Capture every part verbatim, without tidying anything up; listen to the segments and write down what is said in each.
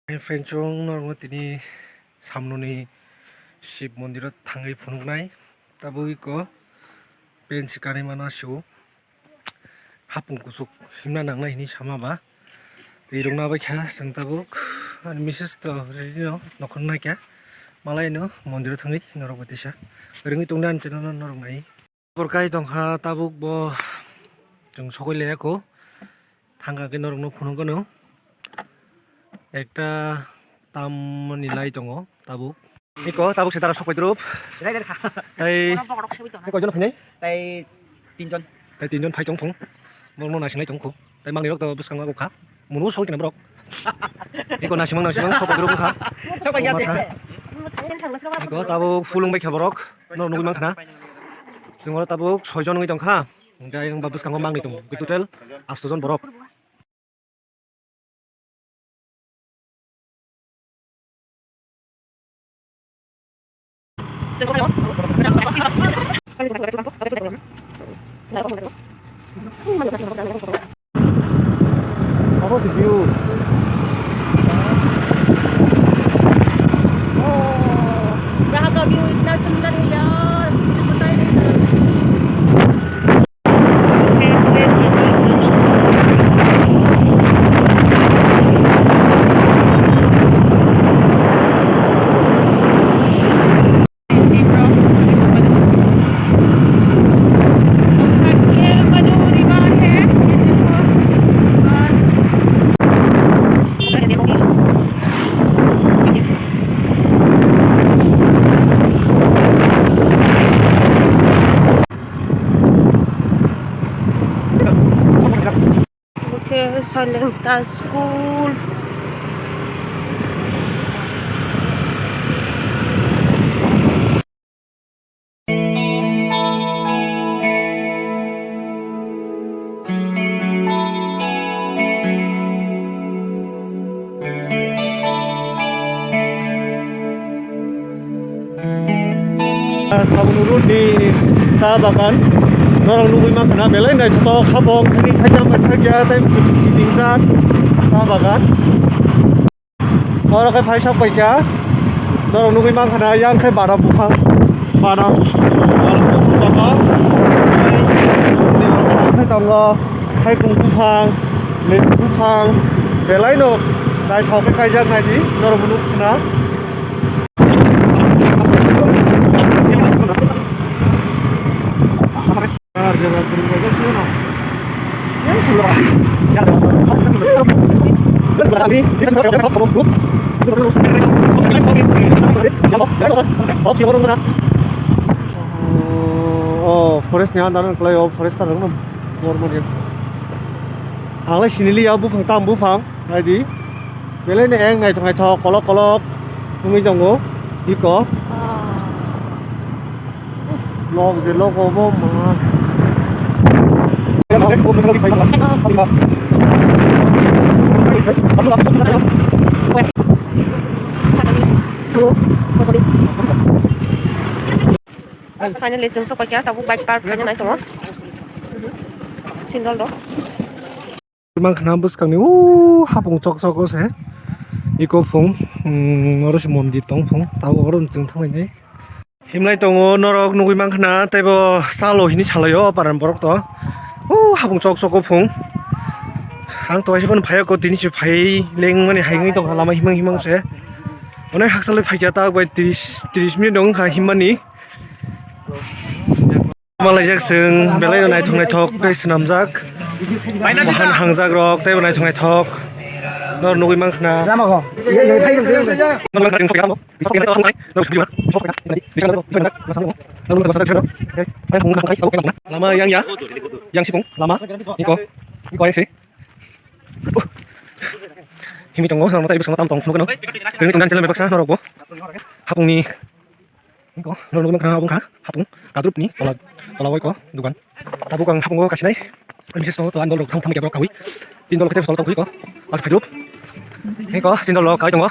Hi friend, chwng norokno tini samnoni Shiv mondiro thangwi phunuknai. Tabuk iko pensi kanwi mano sio. Hapung kuchuk himna nangnai hinwi sama ba. Twi rwngna bai kha chwng tabuk. Ani misis to ready no nokhorno naikha. Malai no mondiro thangwi norok bai tisa. Rwngwi tongnai ani channel no norok nai. Borkai tongkha tabuk bo chwng sogwi laiya kho. Thangkha khe norokno phunukgwno. Ekta tamni lai tongo tabuk. Iko tabuk se dara sok paidrup. Rai, rai, kha. Tai Oro bokorok sewi tongo. Koijon phainai? Tai tinjon. Tai tinjon phai tong phung. Borokno naising lai tong kho. Tai mangni rok to bwskango kha. Munu sogwi kena borok. Iko nasimang nasimang sok paidrup kha. Sok pai ya. Iko tabuk phulung bai kha borok. No nugwi mankha na. Chwng oro tabuk soi jon wngwi tongkha. Hwnkhe ayang ba bwskango mangni tongo. Hwnkhe total asto jon borok. Apa sih view? Oh, यहाँ का व्यू इतना सुंदर है यार, मुझे पता ही नहीं था। Oke, Salenta School. Saboni road ni cha bagan norok nugwi mankha na, belai naithotok, hapong thani thaijak bai thakya tei kitingjak cha bagan. Oro khe phaisa paikha norok nugwi mankha na, yang khe badam buphang, badam, badam buphang, badam. Khe tongo. Thaipung buphang, lebu buphang, belai no naithok khe kaijak naidi, norok bo nukha na. O forest ni under o forest rok no. Bormani ang le siniliya buphang tam buphang naidi belai no eng naithok naithok kolok kolok wngwi tongo iko. Lok je lok obo ma. Finally, chwng sokphaikha, tabuk bike park khaina nai tongo. Sindol rok. Mankha na bwskangni o hapung chok chok o se. Iko phung, mm, oro se mondir tong phung, tabuk oro chwng thanglainai. Himlai tongo norok nugwi mankha na, teibo chalo hini salaio paran borok to. O hapung chok chok o phung. Ang to haise phano phaiya ko tini se phai lengmani hai wngwi tongkha lama himang himang se. Onek hakchalwi phaikha tak bai tris, tris minute wngkha himmani. Malaijak chwng belai no naithok naithok khe swnamjak. Bahan hangjak rok teibo naithok naithok. Nor nugwi mankha na. Lama yang ya. Yang sikung lama. Iko. Iko yang si. Himi tongo, norok tai bwskango tam tong phunukgwino. Tini tongnani channel bai baksa norokbo. Hapungni. Iko, norok nukna kha hapung kha, hapung. Kadrupni tola, tola o iko, dugan. Tabuk ang hapungo kasinai. Misis tongo, to ang dol rok thang thang kebok kawi. Tin dol kete tol tong iko. As phaidup. Iko, tin dol rok kai tongo.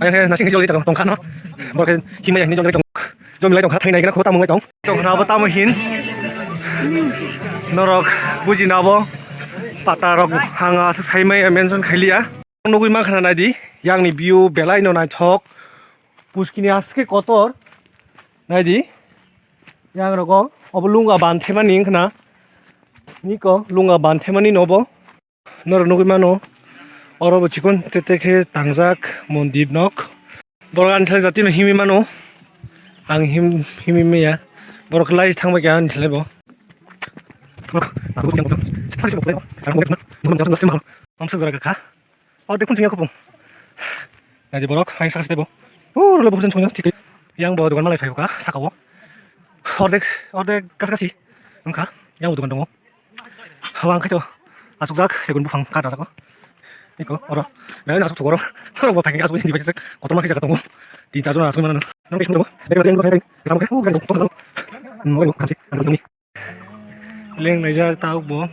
Ayang he nasing joli tong tong khano. Borok he himai ni joli tong. Jom lai tong kha thainai gana kho tamung lai tong. Tong khna bo tamo hin. Norok buji na bo. Pata rok hanga aswk sai mai mention khai liya. Nugwi mankha na, naidi, yangni view belai no naithok. Puskini aske kotor. Naidi, yang rogo obo lunga ban themani wngkha na. Niko lunga ban themani nobo. Norok nugwi mano, oro bo chikon tete khe tangjak mondir nok. Borok ani salai jatino himwi mano, ang him-, himwi maya. Borok lai thangbai kha ani salai bo. Amsuk jora kha. Ordek phun singya khupung. Naidi borok, ang saka sitebo. Uro le bukusan chungya, thik. Yang bo dogan malai phai ka, saka o. Ordek, ordek kas kasi. Wngkha, yang bo dogan tongo. Hawang khaito asukjak segun buphang kat rajak o. Iko oro belai no asuk thuk oro. Norok bo phaikhe asuk hindi bai kotorma khe jaga tongo. Tin char jon asuk mano. Nang khe tongo. Bek bek tongo. Samke u gari tongo. Mo lo khamsi. Leng naijak tabuk bo.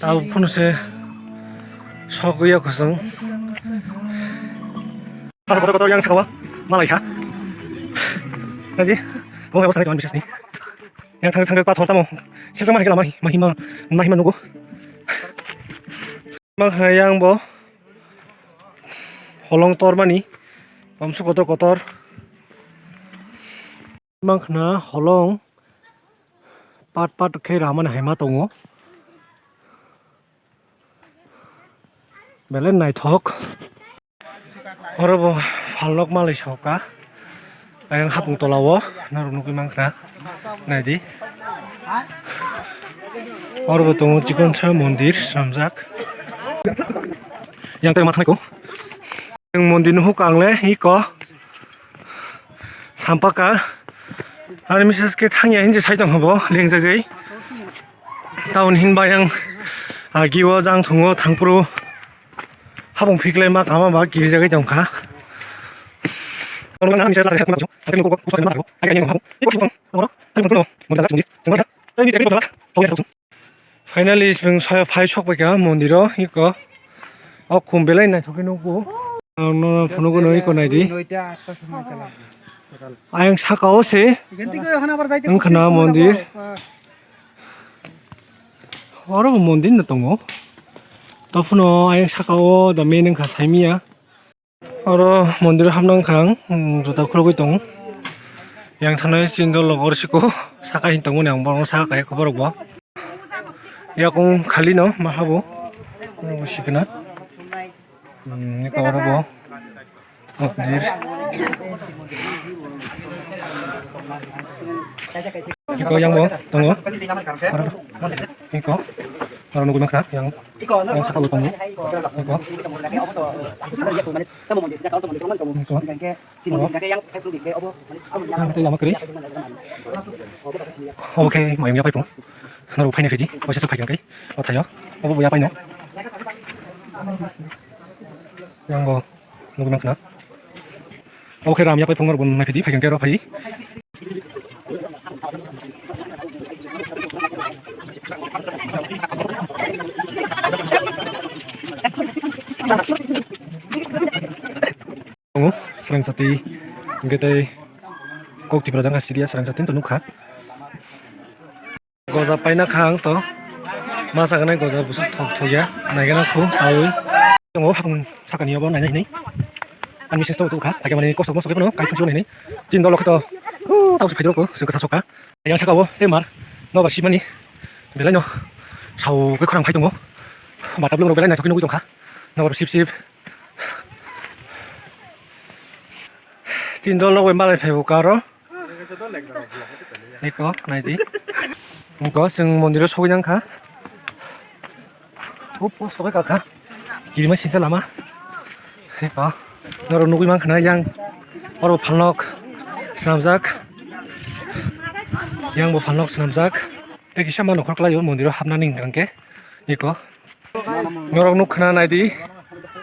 Tabuk phano se sogwi ya khosong. Kotor kotor yang saka o malai kha. Naji, bo hai bwsani tongmani bisesni. Yang thang thang pathor tamo. Sirkang mahai khe lama mahima mahima nugo. Makhna yang bo holong tormani. Bamsu kotor kotor. Makhna holong pat pat khe ramani haima tongo. Belai naithok. Oro bo phalnok malai soka. Ayang hapung tola o norok nugwi mankha. Naidi. Oro bo tongo chikonsa mondir swnamjak. Yang tei ma thanai ko. Mondir nuhuk ang le iko. Sampaka. Ani misis khe thangya hinje sai tong habo lengjagwi. Taun hinba yang agi o jang thungo thangphuru. Habung phiklai ma kama ba girijagwi tongkha. Finally, chwng soya phai sok pai kha mondir o, iko. O khum belai naithok khe nukgo. Ang no phunukgo no iko naidi. Ayang saka o se wngkha na mondir. Oro bo mondir no tongo. Tophuno ayang saka o da main wngkha saimiya. Oro mondir o hapna wngkha ang, um, juta khulugwi tongo. Yang thanai chini dol rok oro siko saka hin tongmani ang borokno saka kaya borok bo. Yakung khali no ma habo. Oro bo sikna. Hmm, eko oro bo. Mondir. Eko yang bo tongo. Eko. Oro nugwi mankha yang. Yang saka bo tongo. Eko. Eko. Oro. Yang tei lama kwrwi. Obo khe mayung yapai phung. Norok phaina khaidi. Waisa se phaikha khe. O thaio. Obo bo yapai no. Yang bo nugwi mankha. Obo khe ram yapai phung norok bo nai phaidi, phaikha khe oro phai. Tongo, srang chati, hingke tei kok tipra jang ha siriya srang chati to nukha. Goja paina kha ang to. Ma saknai goja busuk thok thok ya. Naigena khu saui. Tongo hapung sakani obo nainai hinui. Ani message to tukha. Ake mani kosok mosok phano kai thangsi nainai. Chin dolo khato. Tau se phaidro ko se kasa soka. Yang saka bo te mar. No bar simani. Belai no. Sau ke khorang phai tongo. Mata blung ro belai na thokno tongkha. No bar sip sip. Chin dolo we malai phai bo karo. Eko, naidi. Eko, chwng mondir o sogwi nang kha. Hub post o kha kha. Kirima sinsa lama. Eko, norok nugwi mankha na yang. Oro phalnok swnamjak. Yang bo phalnok swnamjak. Tei kisa ma nokhor kwlai o mondir o hapnani hwnkha khe. Eko. Norok nuk khna naidi,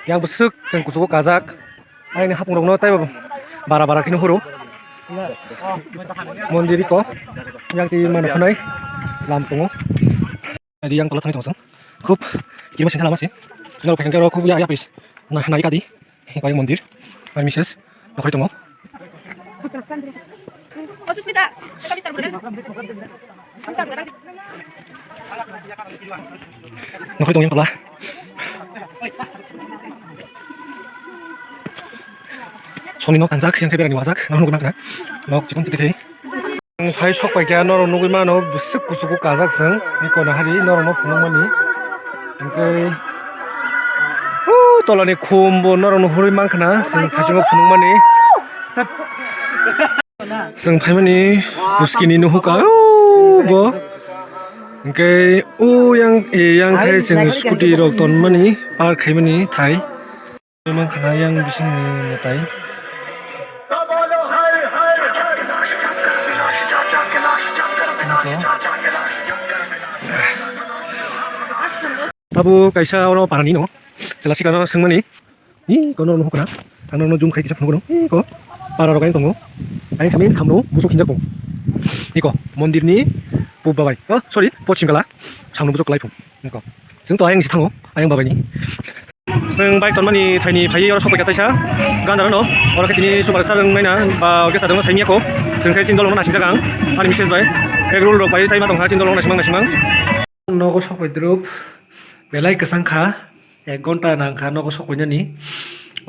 yang bwswk chwng kuchugo kajak. Aini hapung rokno taibo bara bara kheno horo. Mondir ko, yang twi mano khwnai lam tongo. Naidi yang tola thangwi tongo chwng. Khub kirima sinsa lama se. Norok phaikha khe oro khub ya, ya pis. Na, nai kadi. Bai mondir. Bai mises. Nokhorwi tongo. Nokhorwi tongo yang tola. Songni nok tanjak, yang khe berani wajak, norok nukna kana. Nok chikon tete khe. Ang phai sok pai kha, norok nugwi mano, bwswk kuchugo kajak chwng. Ni kono hari norok no phunukmani. Hwnkhe, uh, tolani khum bo norok no hurwi mankha na, chwng thaichungo phunukmani. Chwng phaimani buskini nuhuka, uh, bo. Hwnkhe, uh, yang, eh, yang khai chwng scooty rok tonmani, park khaimani thai. Mankha yang bisingni mwtai. Abo kaisa oro parani no. Chwla sikano swngmani. Ih, kono no hukra. Tangno no jum khai kisa phunukno. Ih, ko. Para rok ang tongo. Ang sami samno busuk hinjak tongo. Ih, ko. Mondirni pub babai. Oh, sorry. Pochim kala. Samno busuk kalai phung. Ih, ko. Chwng to ayang si thango. Ayang babai ni. Chwng bike tonmani thaini phaiwi oro sokphaikha taisa. Gandharano oro khe tini superstar wng naina ba orchestra dwngno saimiyakho. Chwng khe chini dolongno naisingjakha ang. Ani message bai. Egg roll rok bai chaima tongkha chini dolongno naisingmang naisingmang. Nogo sokphai drup. Belai kwchang kha. Ek ghonta nangkha nogo sokphainani.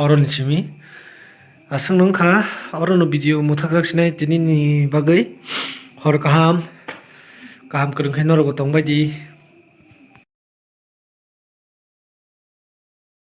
Oroni simi. Aswk nungkha. Orono video mwthakjak sinai tinini bagwi. Hor kaham. Kaham kwrwng khe norokbo tongbaidi.